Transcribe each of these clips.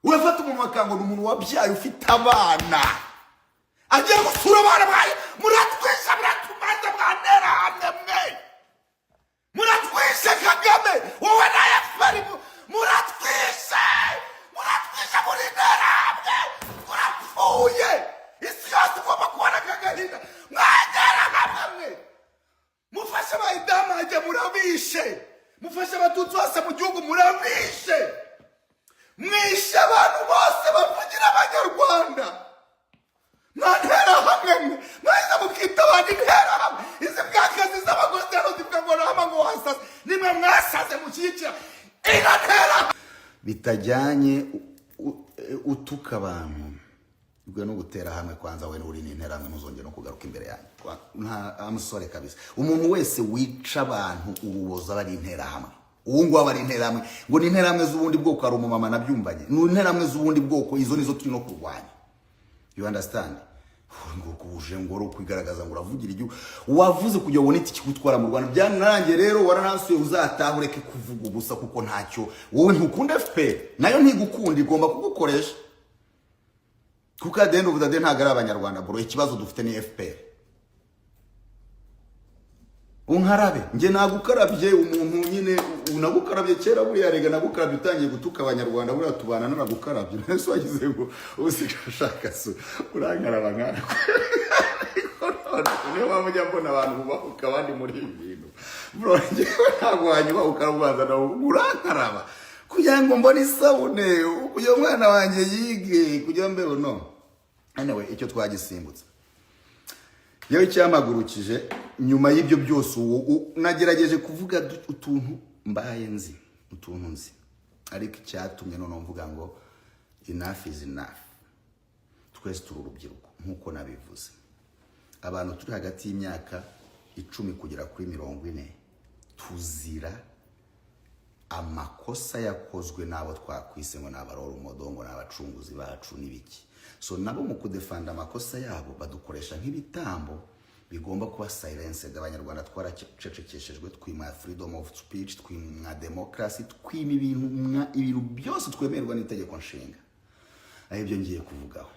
Urafata umuntu bakangona, umuntu wabyaye, ufite abana, agiye gusura abana bawe. Muratwishe, muratumaze, mwantera hamwe mwe, muratwishe. Kagame, wowe na FPR, muratwishe, muratwishe, muri interahamwe. Turapfuye, isi yose igomba kubona aka gahinda. Mwagera hamwe mwe, mufashe abayidamage, murabishe. Mufashe Abatutsi bose mu gihugu, murabishe. Mwishe abantu bose bavugira Abanyarwanda. Mwantera hamwe mwe, mwaza mukita abantu interahamwe. Izi mbwakazi z'abagozi hano zivuga ngo nama ngo wasaze, nimwe mwasaze mushyigikira ino ntera bitajyanye. Utuka abantu ubwo no gutera hamwe kwanza, we uri n'interahamwe, ntuzongere no kugaruka imbere yanjye. Nta musore kabisa. Umuntu wese wica abantu urubozo aba ari interahamwe. Ubu ngubu aba ari interahamwe, ngo ni interahamwe z'ubundi bwoko. Hari umumama nabyumvanye, ni interahamwe z'ubundi bwoko, izo nizo turi no kurwanya, you understand? Ngo uje ngo uri ukwigaragaza ngo uravugira igihugu, wavuze kugira ngo ubone itike ikugutwara mu Rwanda, byarangiye. Rero waranasuye, uzataha ureke kuvuga ubusa, kuko ntacyo. Wowe ntukunda FPR, nayo ntigukunda, igomba kugukoresha, kuko at the end of the day ntabwo ari Abanyarwanda, bro. Ikibazo dufite ni FPR. Unkarabe, njye nagukarabye. Umuntu nyine unagukarabye kera buriya. Rega nagukarabye utangiye gutuka Abanyarwanda. Buriya tubana naragukarabye. Nese wagize ngo usigaye ushaka so urankaraba nkana? Niyo mpamvu njya mbona abantu bubahuka abandi muri ibi bintu, bro. Njyewe ntabwo wanyubahuka, ubanza nawe urankaraba kugira ngo mbone isabune, kugira ngo umwana wanjye yige, kugira ngo mbeho. No anyway, icyo twagisimbutse. Yewe, icyamagurukije nyuma y'ibyo byose, ubu nagerageje kuvuga utuntu mbaye nzi, utuntu nzi, ariko icyatumye noneho mvuga ngo enough is enough, twese turi urubyiruko nk'uko nabivuze, abantu turi hagati y'imyaka 10 kugera kuri 40, tuzira amakosa yakozwe n'abo twakwise ngo ni aba role model, ngo ni abacunguzi bacu n'ibiki. So nabo mu kudefanda amakosa yabo badukoresha nk'ibitambo bigomba kuba silenced. Abanyarwanda twaracecekeshejwe, twima freedom of speech, twimwa democracy, twima ibintu ibintu byose twemerwa n'itegeko nshinga. Ari byo ngiye kuvugaho.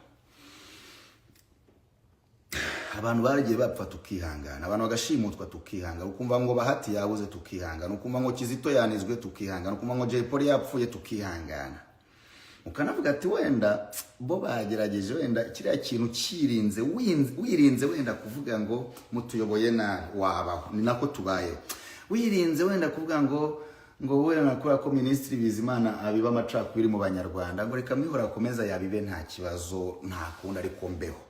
Abantu baragiye bapfa tukihangana, abantu bagashimutwa tukihangana, ukumva ngo Bahati yabuze tukihangana, ukumva ngo Kizito yanizwe tukihangana, ukumva ngo Jay Polly yapfuye tukihangana, ukanavuga ati wenda bo bagerageje, wenda kiriya kintu kirinze, wirinze wenda kuvuga ngo mutuyoboye nabi, wabaho. Ni nako tubayeho. Wirinze wenda kuvuga ngo wenda kubera ko Minisitiri Bizimana abiba amacakubiri mu Banyarwanda, ngo reka mwihora akomeza yabibe, nta kibazo, nta kundi, ariko mbeho.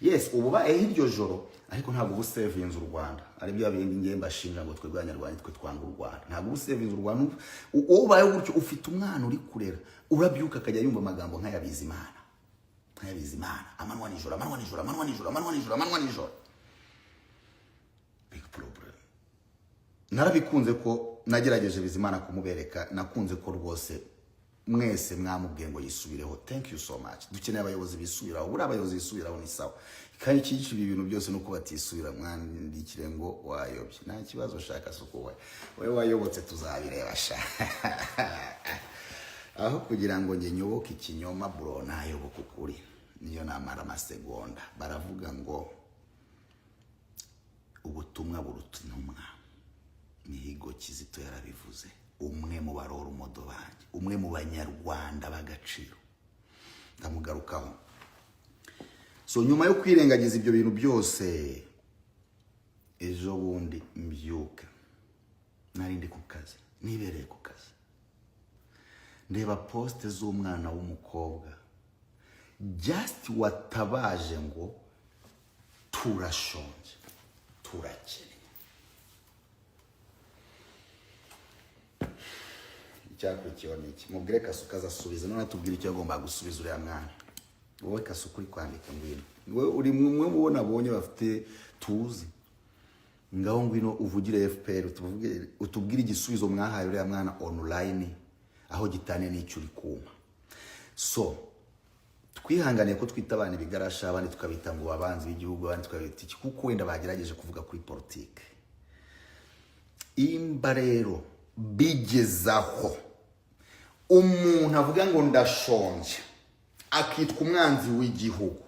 Yes, ubu bayeho iryo joro, ariko ntabwo ubu sevinze u Rwanda. Ari bya bindi ngiye mbashinja ngo twebwe Abanyarwanda twe twanga u Rwanda. Ntabwo ubu sevinze u Rwanda. Uwo ubayeho gutyo, ufite umwana uri kurera, urabyuka akajya yumva amagambo nk'aya Bizimana, nk'aya Bizimana, amanywa nijoro, amanywa nijoro, amanywa nijoro, amanywa nijoro, amanywa nijoro. Big problem. Narabikunze ko nagerageje Bizimana kumubereka. Nakunze ko rwose mwese mwamubwiye ngo yisubireho. Thank you so much. Dukeneye abayobozi bisubiraho. Buriya abayobozi bisubiraho ni sawa. Kandi ikigisha ibi bintu byose nuko batisubira. Mwandikire ngo wayobye, nta kibazo. Shaka suku, we wowe wayobotse, tuzabireba sha. Aho kugira ngo njye nyoboke ikinyoma, bro, nayoboka ukuri, niyo namara amasegonda. Baravuga ngo ubutumwa buruta intumwa. Mihigo Kizito yarabivuze, umwe mu ba role model banjye, umwe mu Banyarwanda b'agaciro, ndamugarukaho. So nyuma yo kwirengagiza ibyo bintu byose, ejo bundi mbyuka, nari ndi ku kazi, nibereye ku kazi, ndeba post z'umwana w'umukobwa just watabaje ngo turashonje, turakennye. Icyakurikiyeho ni iki? Mubwire Kasuka azasubiza none tubwire icyo yagombaga gusubiza uriya mwana. Wowe Kasuka uri kwandika, ngwino. Wowe uri mwe mu bo nabonye bafite tuzi. Ngaho ngwino uvugire FPR, utubwire igisubizo mwahaye uriya mwana online, aho gitane n'icyo uri kuma. So twihanganiye ko twita abana ibigarasha, abandi tukabita ngo abanzi b'igihugu, abandi tukabita iki, kuko wenda bagerageje kuvuga kuri politike. Imba rero bigezaho Umuntu avuga ngo ndashonje akitwa umwanzi w'igihugu.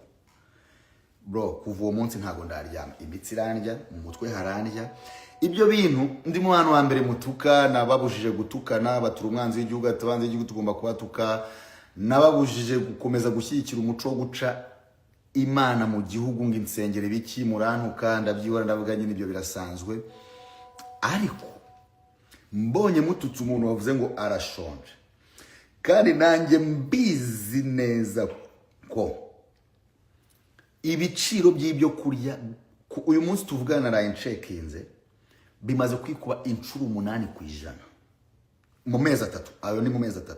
Bro, kuva uwo munsi ntabwo ndaryama, imitsi irandya, mu mutwe harandya. Ibyo bintu ndi mu bantu wa mbere mutuka. Nababujije gutukana, batura umwanzi w'igihugu, ati abanzi w'igihugu tugomba kubatuka. Nababujije gukomeza gushyigikira umuco wo guca Imana mu gihugu, ngo insengero ibiki, murantuka, ndabyibona, ndavuga nyine ibyo birasanzwe. Ariko mbonye mututse umuntu wavuze ngo arashonje, kandi nanjye mbizi neza ko ibiciro by'ibyo kurya uyu munsi tuvugana naraye nshekinze, bimaze kwikuba inshuro 8% mu mezi 3. Ayo ni mu mezi 3.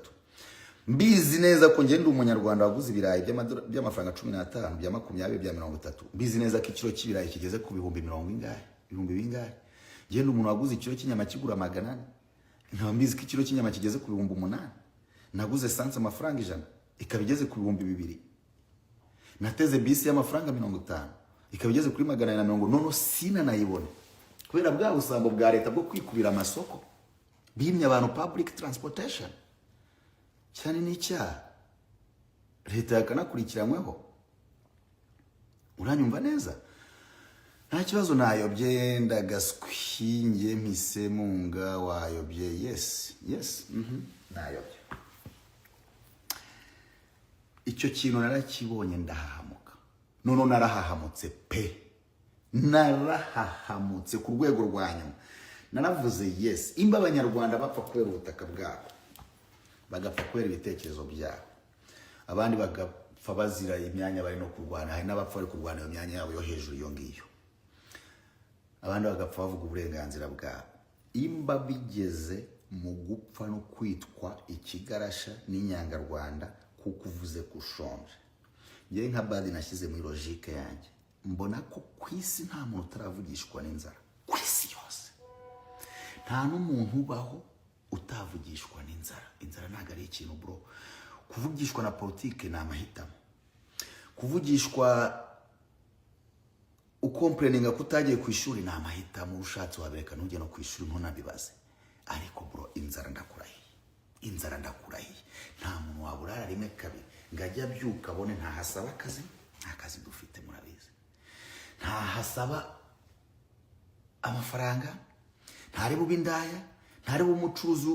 Mbizi neza ko ngenda umunyarwanda waguze ibirayi by'amafaranga 15, bya 20, bya 30, mbizi neza ko ikiro cy'ibirayi kigeze ku bihumbi mirongo ingahe, ibihumbi bingahe. Ngenda umuntu waguze ikiro cy'inyama kigura 400, nkaba mbizi ko ikiro cy'inyama kigeze ku 8000. Naguze essence amafaranga 100, ikaba igeze ku 2000. Nateze bisi y'amafaranga 50, ikaba igeze kuri 440. Noneho sinanayibona kubera bwa busambo bwa leta bwo kwikubira amasoko, bimye abantu public transportation. Cyane n'icyaha leta yakanakurikiranyweho. Uranyumva neza? Nta kibazo, nayobye, ndagaswinge mpise munga wayobye. Yes, nayobye. Icyo kintu narakibonye, ndahahamuka. Noneho narahahamutse pe, narahahamutse ku rwego rwa nyuma. Naravuze: "Yes, imba abanyarwanda bapfa kubera ubutaka bwabo, bagapfa kubera ibitekerezo byabo, abandi bagapfa bazira imyanya bari no kurwana, hari n'abapfa bari kurwana iyo myanya yabo yo hejuru iyo ngiyo, abandi bagapfa bavuga uburenganzira bwabo, imba bigeze mu gupfa no kwitwa ikigarasha n'inyangarwanda kuko uvuze ko ushonje," ngewe nka Badi nashyize muri logique yanjye, mbona ko ku isi nta muntu utaravugishwa n'inzara. Ku isi yose nta n'umuntu ubaho utavugishwa n'inzara. Inzara ntabwo ari ikintu, bro. Kuvugishwa na politike ni amahitamo. Kuvugishwa ucomplaininga ko utagiye ku ishuri ni amahitamo. Ushatse wabireka ntujye no ku ishuri, ntunabibaze. Ariko bro, inzara, ndakurahiye, inzara, ndakurahiye, nta muntu waburara rimwe kabiri ngo ajye abyuka abone ntahasaba akazi. Nta kazi dufite, murabizi. Ntahasaba amafaranga, ntari bube indaya, ntari bube umucuruzi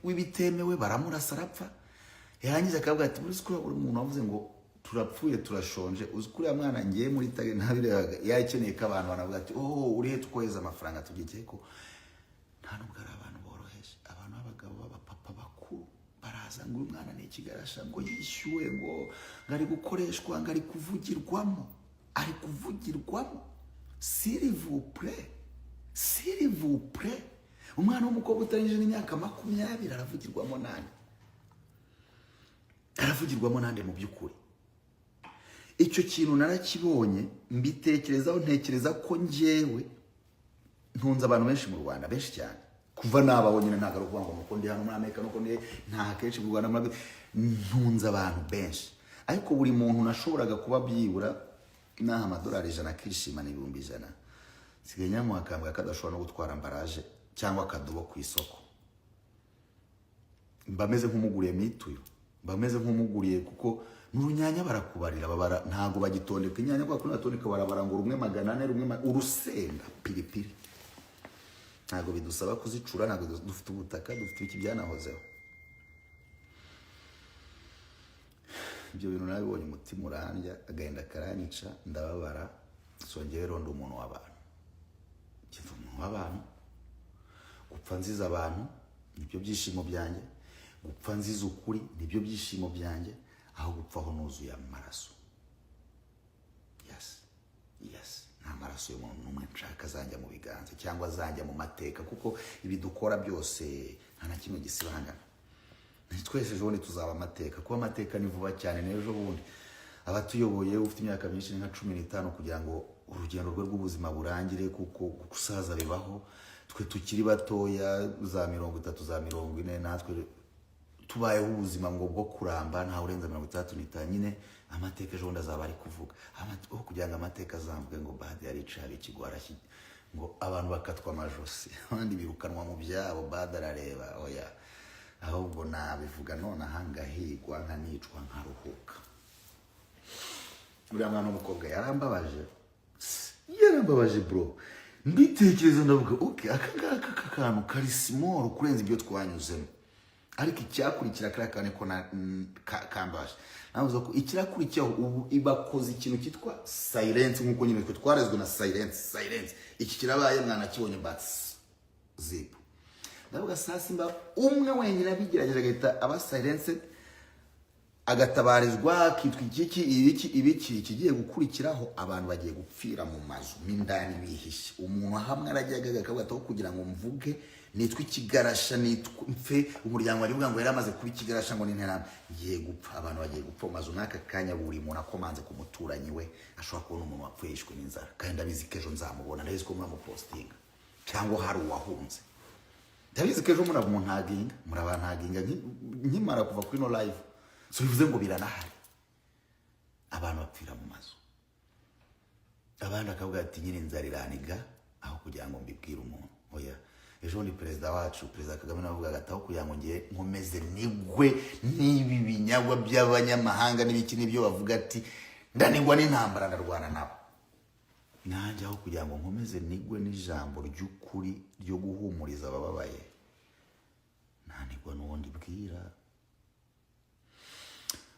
w'ibitemewe, baramurasa arapfa. Yarangiza akavuga ati buri ko buri muntu wavuze ngo turapfuye, turashonje. Uzi ko uriya mwana ngiye muri tage ntabirebaga, yakeneye ko abantu banavuga ati: "Oh, urihe twohereza amafaranga?" Tubyekeye ko nta nubwo ari abantu boroheje, abantu b'abagabo, b'abapapa bakuru, baraza ngo uyu mwana ni ikigarasha, ngo yishyuwe, ngo ari gukoreshwa, ngo ari kuvugirwamo, ari kuvugirwamo. S'il vous plaît, s'il vous plaît, umwana w'umukobwa utarengeje n'imyaka 20 aravugirwamo nande? Aravugirwamo nande mu by'ukuri? Icyo kintu narakibonye, mbitekerezaho, ntekereza ko njyewe ntunze abantu benshi mu Rwanda, benshi cyane. Kuva nabaho nyine, ntabwo ari ukuvuga ngo nuko ndi hano muri Amerika, nuko ndi nta kenshi mu Rwanda, muri ntunze abantu benshi. Ariko buri muntu nashoboraga kuba byibura naha amadolari 100 akishima, ni 100,000. Nsigaye nyamuha akambwa kadashobora no gutwara emballage cyangwa akadobo ku isoko. Mba meze nk'umuguriye mituyu, mba meze nk'umuguriye, kuko n'urunyanya barakubarira, babara, ntabwo bagitondeka inyanya kwa kundi batondeka, barabara ngo rumwe 400, rumwe urusenda, piripiri. Ntabwo bidusaba kuzicura, ntabwo dufite ubutaka, dufite ibiki, byanahozeho. Ibyo bintu nabibonye, umutima urandya, agahinda karanyica, ndababara. Songeye rero ndi umuntu w'abantu, ndi umuntu w'abantu. Gupfa nziza abantu nibyo byishimo byanjye, gupfa nziza ukuri nibyo byishimo byanjye, aho gupfa aho nuzuye amaraso. Yes, nta maraso y'umuntu n'umwe nshaka azajya mu biganza cyangwa azajya mu mateka, kuko ibi dukora byose nta na kimwe gisibangana. Twese ejo bundi tuzaba amateka, kuba amateka ni vuba cyane, n'ejo bundi. Abatuyoboye, ufite imyaka myinshi ni nka 15 kugira ngo urugendo rwe rw'ubuzima burangire, kuko gusaza bibaho. Twe tukiri batoya, za 30, za 40, natwe tubayeho ubuzima ngo bwo kuramba, ntawe urenza 65 nyine. Amateka ejo bundi azaba ari kuvuga. Aho kugira ngo amateka azamvuge ngo Badi yaricaye ikigwara, ngo abantu bakatwa amajosi, abandi birukanwa mu byabo, Badi arareba, oya. Ahubwo nabivuga nonaha ngahigwa, nkanicwa, nkaruhuka. Uriya mwana w'umukobwa yarambabaje, yarambabaje, bro. Mbitekereza ndavuga: "Okay, aka ngaka, aka kantu kari small kurenza ibyo twanyuzemo." Ariko icyakurikira kariya kantu ko kambabaje. Navuze ko ikirakurikiyeho ubu ibakoze ikintu cyitwa silence, nk'uko nyine twe twarezwe na silence. Silence, iki kirabaye, mwanakibonye, but zip. Ndavuga saa simba umwe wenyine abigerageje agahita aba silence, agatabarizwa, akitwa ikiki, ibiki, ibiki. Ikigiye gukurikiraho, abantu bagiye gupfira mu mazu mo indani bihishe. Umuntu hamwe arajya agaga akavuga ati: "Aho kugira ngo mvuge nitwa ikigarasha, nitwa mfe, umuryango wari uvuga ngo yari amaze kuba ikigarasha, ngo ni interahamwe, ngiye gupfa." Abantu bagiye gupfa mu mazu n'aka kanya. Buri muntu akomanze ku muturanyi we ashobora kubona umuntu wapfuye yishwe n'inzara. Kandi ndabizi ko ejo nzamubona, ndabizi ko muramupostinga, cyangwa hari uwahunze. Ndabizi ko ejo muramuntaginga, murabantaginga nkimara kuva kuri no live. So bivuze ngo biranahari, abantu bapfira mu mazu. Abandi akavuga ati: "Nyine inzara iraniga, aho kugira ngo mbibwire umuntu, oya." Ejo bundi perezida wacu, Perezida Kagame, nawe avugaga ati: "Aho kugira ngo ngiye nkomeze nigwe n'ibi binyagwa by'abanyamahanga n'ibiki n'ibyo bavuga," ati "ndanigwa n'intambara, ndarwana nabo. Nanjye aho kugira ngo nkomeze nigwe n'ijambo ry'ukuri ryo guhumuriza abababaye, ntanigwa n'uwo ndibwira."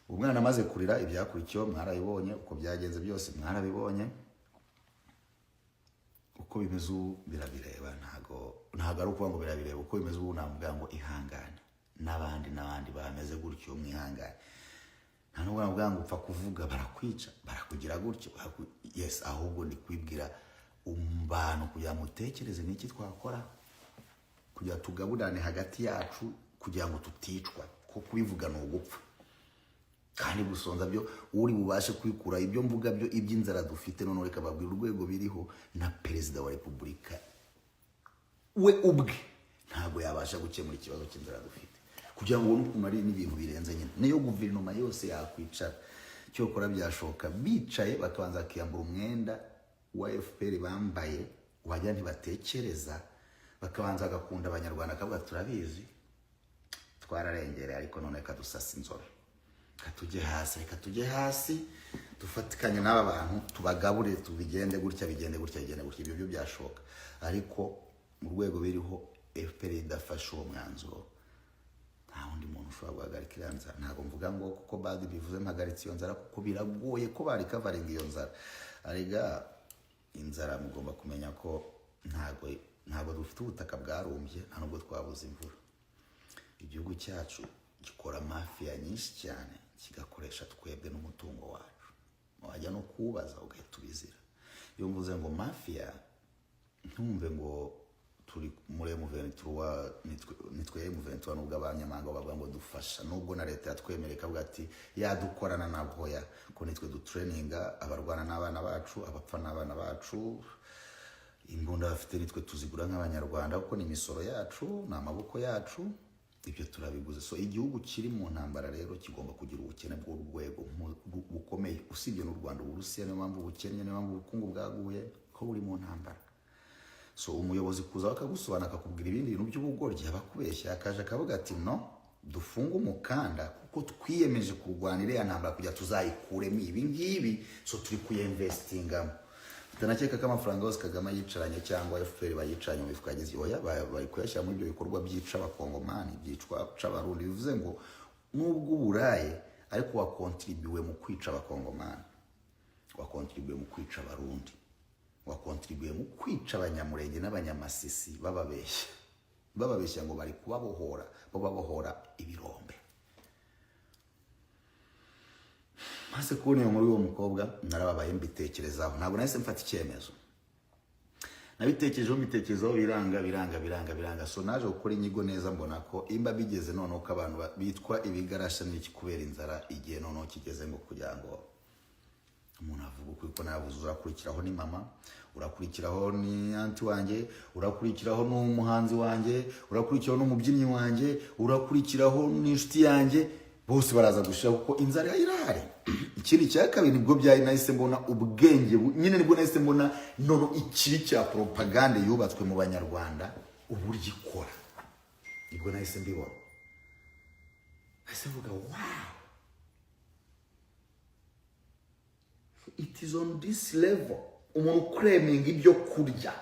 Umwana amaze kurira, ibyakurikiyeho mwarabibonye, uko byagenze byose mwarabibonye. Uko bimeze ubu birabireba, ntago ari ukuvuga ngo birabireba. Uko bimeze ubu navuga ngo ihangane, n'abandi n'abandi bameze gutyo, mwihangane. Nta nubwo navuga ngo upfa kuvuga barakwica, barakugira gutyo, yes. Ahubwo ndi kwibwira abantu kugira ngo mutekereze n'iki twakora kugira tugaburane hagati yacu, kugira ngo tuticwa, ko kubivuga ni ugupfa. Kandi gusonza byo uri bubashe kwikura ibyo mvuga byo, iby'inzara dufite. None reka babwira urwego biriho. Na Perezida wa Repubulika we ubwe ntabwo yabasha gukemura ikibazo cy'inzara dufite, kugira ngo ubone ukuntu ari n'ibintu birenze nyine. Niyo guverinoma yose yakwicara, cyokora byashoboka bicaye bakabanza bakiyambura umwenda wa FPR bambaye, wagira ntibatekereza, bakabanza bagakunda Abanyarwanda, akavuga: "Turabizi twararengereye, ariko none kadusasa inzobe, reka tujye hasi, reka tujye hasi dufatikanye n'aba bantu, tubagaburire, tubigende gutya, bigende gutya, bigende gutya." Ibyo byo byashoboka, ariko mu rwego biriho FPR idafashe uwo mwanzuro, nta wundi muntu ushobora guhagarika iriya nzara. Ntabwo mvuga ngo kuko badi bivuze mpagaritse iyo nzara, kuko biragoye ko barecoveringa iyo nzara. Arega inzara, mugomba kumenya ko ntabwo dufite ubutaka bwarumbye, nta nubwo twabuze imvura. Igihugu cyacu gikora mafiya nyinshi cyane, kigakoresha twebwe n'umutungo wacu, wajya no kuwubaza ugahita ubizira. Iyo mvuze ngo mafiya, ntumve ngo turi muri M23, nitwe M23, nubwo abanyamahanga bavuga ngo dufasha, nubwo na leta yatwemereye ikavuga ati yadukorana nabwo ya ko nitwe dutraininga abarwana n'abana bacu, abapfa n'abana bacu, imbunda bafite nitwe tuzigura nk'Abanyarwanda, kuko ni imisoro yacu, ni amaboko yacu, ibyo turabiguze. So igihugu kiri mu ntambara rero kigomba kugira ubukene bw'urwego bukomeye. Usibye n'u Rwanda, Uburusiya niyo mpamvu bukennye, niyo mpamvu ubukungu bwaguye, ko buri mu ntambara. So umuyobozi kuza bakagusobanura, akakubwira ibindi bintu by'ubugoryi, abakubeshya, akaje akavuga ati: "No dufunge umukanda kuko twiyemeje kurwana iriya ntambara kugira tuzayikuremo ibi ngibi." So turi kuyinvestingamo. Tutanakeka ko amafaranga yose Kagame yicaranye cyangwa FPR bayicaranye mu mifuka yagize, oya, bari kuyashyira muri ibyo bikorwa byica Abakongomani, byicwa Abarundi. Bivuze ngo nubwo uburaye, ariko wacontribuye mu kwica Abakongomani, wacontribuye mu kwica Abarundi, wacontribuye mu kwica Abanyamurenge n'Abanyamasisi, bababeshya, bababeshya ngo bari kubabohora, bo babohora ibirombe. Maze kubona iyo nkuru y'uwo mukobwa, narababaye, mbitekerezaho. Ntabwo nahise mfata icyemezo, nabitekerejeho, mbitekerezaho, biranga, biranga, biranga, biranga. So naje gukora inyigo neza, mbona ko imba bigeze noneho ko abantu bitwa ibigarasha n'iki kubera inzara, igihe noneho kigeze ngo kugira ngo umuntu avuga ukuri ko nabuze. Urakurikiraho ni mama, urakurikiraho ni aunty wanjye, urakurikiraho n'umuhanzi wanjye, urakurikiraho n'umubyinnyi wanjye, urakurikiraho n'inshuti yanjye, bose baraza gushira kuko inzara irahari. Ikindi cya kabiri, nibwo byari nahise mbona ubwenge nyine, nibwo nahise mbona none ikibi cya propagande yubatswe mu Banyarwanda uburyo ikora, nibwo nahise mbibona. Ese mvuga, "Wow, it is on this level." Umuntu uclaiminga ibyo kurya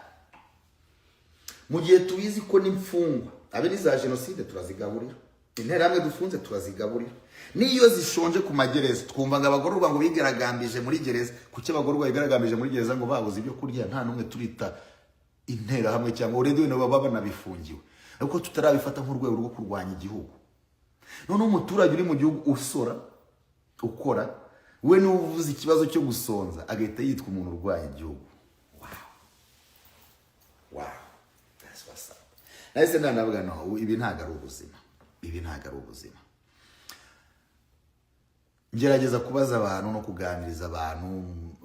mu gihe tubizi ko n'imfungwa, abe n'iza jenoside turazigaburira, interahamwe dufunze turazigaburira, n'iyo zishonje ku magereza. Twumva ngo abagororwa ngo bigaragambije muri gereza. Kuki abagororwa bigaragambije muri gereza ngo babuze ibyo kurya, nta n'umwe turita interahamwe cyangwa already wenda baba banabifungiwe, ariko tutarabifata nk'urwego rwo kurwanya igihugu? Noneho umuturage uri mu gihugu usora, ukora, we niba uvuze ikibazo cyo gusonza agahita yitwa umuntu urwanya igihugu. Wow, that's what's up. Nahise ndanavuga, "No, ibi ntabwo ari ubuzima, ibi ntabwo ari ubuzima." Ngerageza kubaza abantu no kuganiriza abantu,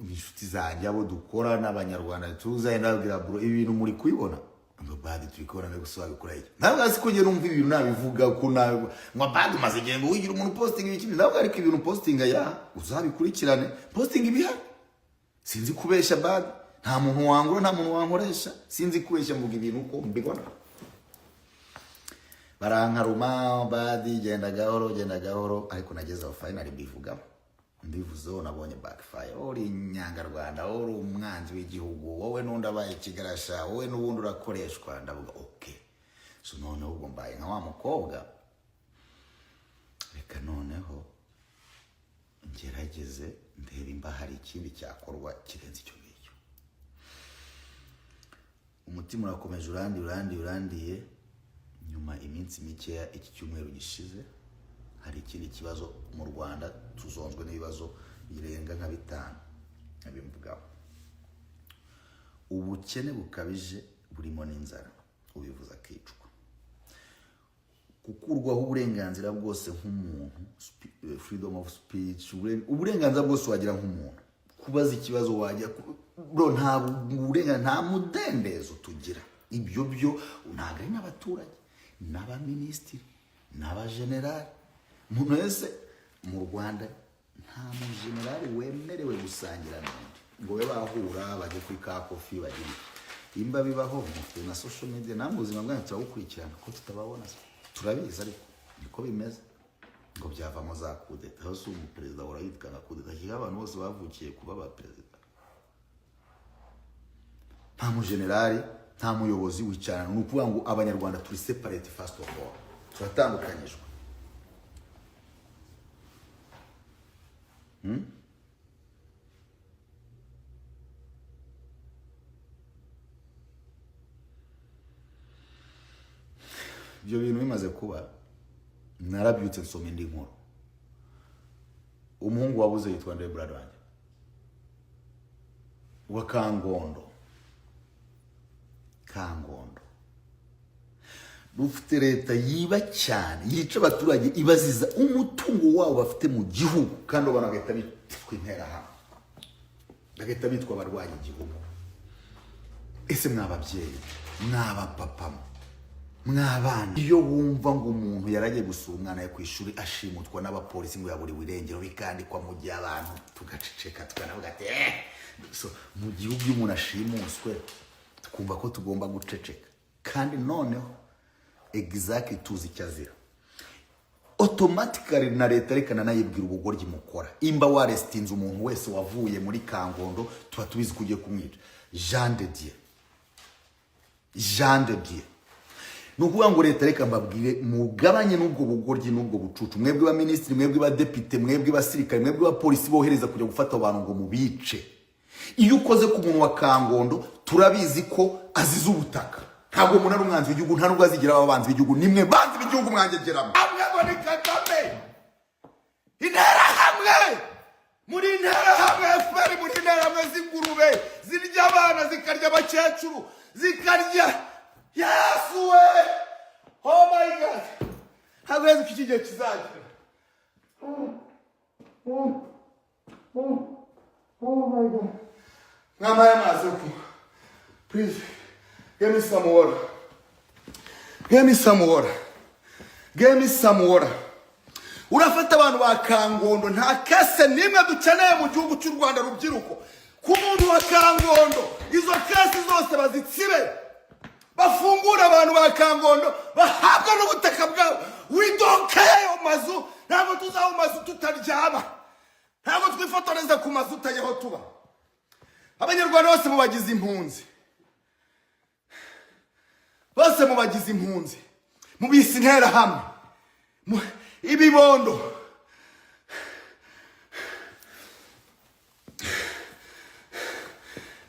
inshuti zanjye, abo dukora n'Abanyarwanda tuzi, ndababwira, "Bro, ibi bintu muri kubibona?" Ngo "Badi, turi kubona, mbega gusa wabikora iki?" Ntabwo hasi ko njye numva ibintu nabivuga ko ngo "Badi, umaze igihe ngo wigira umuntu posting ibiki." Ntabwo, ariko ibintu postinga ya uzabikurikirane, posting ibihari. Sinzi kubeshya, badi. Nta muntu wangura, nta muntu wankoresha. Sinzi kubeshya, mvuga ibintu uko mbibona. Barankaruma, "Badi, genda gahoro, genda gahoro." Ariko nageze aho finally mbivugaho. Mbivuzeho nabonye backfire: "Uri inyangarwanda, uri umwanzi w'igihugu, wowe n'undi abaye ikigarasha, wowe n'ubundi urakoreshwa." Ndavuga, "Okay." So noneho ubwo mbaye nka wa mukobwa, reka noneho ngerageze ndebe imba hari ikindi cyakorwa kirenze icyo ngicyo. Umutima urakomeje urandiye, urandiye, urandiye. Nyuma iminsi mikeya, iki cyumweru gishize, hari ikindi kibazo mu Rwanda. Tuzonzwe n'ibibazo birenga nka bitanu nkabivugaho: ubukene bukabije burimo n'inzara, ubivuze akicwa, gukurwaho uburenganzira bwose nk'umuntu, freedom of speech, uburenganzira bwose wagira nk'umuntu, kubaza ikibazo wajya bro, nta burenganzira, nta mudendezo tugira. Ibyo byo ntabwo ari n'abaturage, n'abaminisitiri, n'abajenerali. Umuntu wese mu Rwanda, nta mujenerali wemerewe gusangira n'undi ngo babe bahura, bajye kuri ka coffee, bagire iki. Imba bibaho, mufite na social media, namwe ubuzima bwanyu turabukurikirana. Ko tutababona se? Turabizi, ariko niko bimeze. Ngo byavamo za kudeta. Aho si umuperezida ahora yitwa nka kudeta, kiga abantu bose bavukiye kuba ba perezida. Nta mujenerali, nta muyobozi wicarana. Ni ukuvuga ngo Abanyarwanda turi separate. First of all, turatandukanyijwe. Ibyo bintu bimaze kuba, narabyutse nsoma indi nkuru. Umuhungu wabuze yitwa nde, brother wanjye wa Kangondo. Kangondo, rufite leta yiba cyane, yica abaturage, ibaziza umutungo wabo bafite mu gihugu, kandi abantu bagahita bitwa interahamwe, bagahita bitwa abarwanya igihugu. Ese mwababyeyi, mwabapapa, mwabana, iyo wumva ngo umuntu yaragiye gusura umwana we ku ishuri, ashimutwa n'abapolisi, ngo yaburiwe irengero, bikandikwa, mu gihe abantu tugaceceka, tukanavuga ati "Eh." So, mu gihugu iyo umuntu ashimuswe twumva ko tugomba guceceka, kandi noneho exactly tuzi icyo azira automatically. Na leta reka nanayibwira ubugoryi mukora. Imba warrestinze umuntu wese wavuye muri Kangondo, tuba tubizi ko ugiye kumwica. Jean de Dieu, Jean de Dieu. Ni ukuvuga ngo leta, reka mbabwire, mugabanye n'ubwo bugoryi n'ubwo bucucu. Mwebwe ba minisitiri, mwebwe ba depite, mwebwe basirikare, mwebwe ba polisi bohereza kujya gufata abantu ngo mubice, iyo ukoze ku muntu wa Kangondo, turabizi ko azize ubutaka. Ntabwo umuntu ari umwanzi w'igihugu, nta nubwo azigera aba abanzi b'igihugu. Nimwe banzi b'igihugu, mwangegeramo hamwe ngo ni Kagame. Interahamwe, muri interahamwe, FPR, muri interahamwe z'ingurube zirya abana, zikarya abakecuru, zikarya. Yesu we, oh my God, ntabwo nzi ko iki gihe kizagera. Oh my God, mwampaye amazi yo kunywa? Please give me some water, give me some water, give me some water. Urafata abantu ba Kangondo, nta case n'imwe dukeneye mu gihugu cy'u Rwanda. Rubyiruko, ku muntu wa Kangondo, izo case zose bazitsibe, bafungure abantu ba Kangondo, bahabwa n'ubutaka bwabo. We don't care ayo mazu. Ntabwo tuzaba mu mazu tutaryama, ntabwo twifotoreza ku mazu utajyaho tuba. Abanyarwanda bose mubagize impunzi, bose mubagize impunzi, mubise Interahamwe, ibibondo.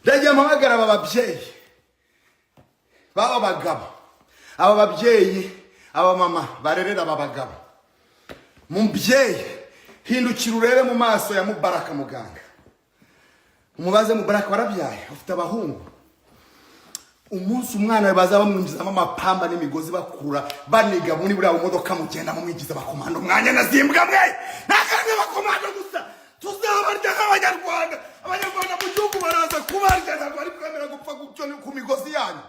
Ndagiye mpamagara aba babyeyi b'aba bagabo, aba babyeyi, aba mama barerera aba bagabo. Mubyeyi, hindukira urebe mu maso ya Mubaraka muganga, umubaze: Mubaraka, warabyaye, ufite abahungu. Umunsi umwana wawe bazaba bamwinjizamo amapamba n'imigozi, bakurura, baniga muri buriya bumodoka mugenda mumwigiza abakomando, mwanya na zimbwa mwe, ntabwo ari mwe bakomando gusa, tuzabarya nk'Abanyarwanda. Abanyarwanda mu gihugu baraza kubarya, ntabwo bari kwemera gupfa gutyo ku migozi yanyu.